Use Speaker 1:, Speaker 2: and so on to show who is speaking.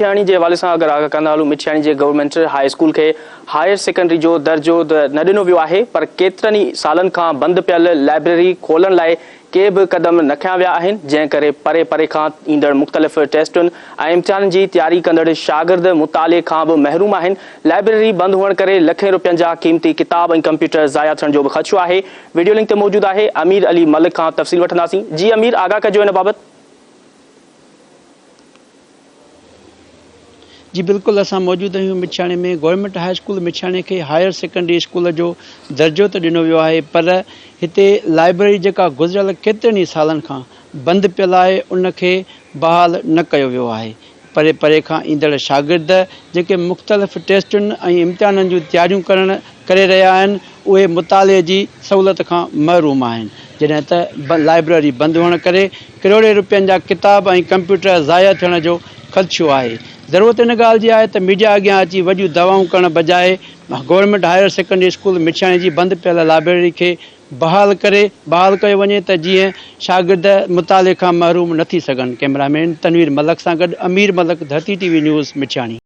Speaker 1: مٺياڻي جي حوالي سان اگر آگاهه ڪندا هلون مٺياڻي جي گورنمينٽ هاء اسڪول کي هائير سيڪنڊري جو درجو ته نه ڏنو ويو آهي پر ڪيترن ئي سالن کان بند پيل لائبريري کولڻ لاء ڪي به قدم نه کنيا ويا آهن جنهن ڪري پري پري کان ايندڙ مختلف ٽيسٽن ۽ امتحانن جي تياري ڪندڙ شاگرد مطالعي کان به محروم آهن لائبريري بند هئڻ ڪري لکين روپين جا قيمتي ڪتاب ۽ ڪمپيوٽر ضايع ٿيڻ جو به خدشو آهي وڊيو لنڪ تي موجود آهي امير علي ملڪ کان تفصيل وٺنداسين جي امير آگاهه ڪجو ان بابت.
Speaker 2: جي بلڪل اسان موجود آهيون Mithiani ۾ government high school Mithiani کي هائير سيڪنڊري اسڪول جو درجو ته ڏنو ويو آهي پر هتي لائبريري جيڪا گذريل ڪيترن ئي سالن کان بند پيل آهي ان کي بحال نه ڪيو ويو آهي پري پري کان ايندڙ شاگرد جيڪي مختلف ٽيسٽن ۽ امتحانن جون تياريون ڪرڻ ڪري رهيا آهن اهي مطالعي جي سهولت کان محروم آهن جڏهن ته لائبريري بند هئڻ ڪري ڪروڙين روپين جا ڪتاب ۽ ڪمپيوٽر ضايع ٿيڻ جو خدشو آهي ضرورت ان ڳالهه جي آهي ته ميڊيا اڳيان اچي وڏيون دعوائون ڪرڻ بجاء government higher secondary school Mithiani جي بند پيل لائبريري کي بحال ڪري بحال ڪيو وڃي ته جيئن شاگرد مطالعي کان محروم نه ٿي سگهن ڪئميرا مين تنوير ملڪ سان گڏ Amir Malik Dharti T V news Mithiani.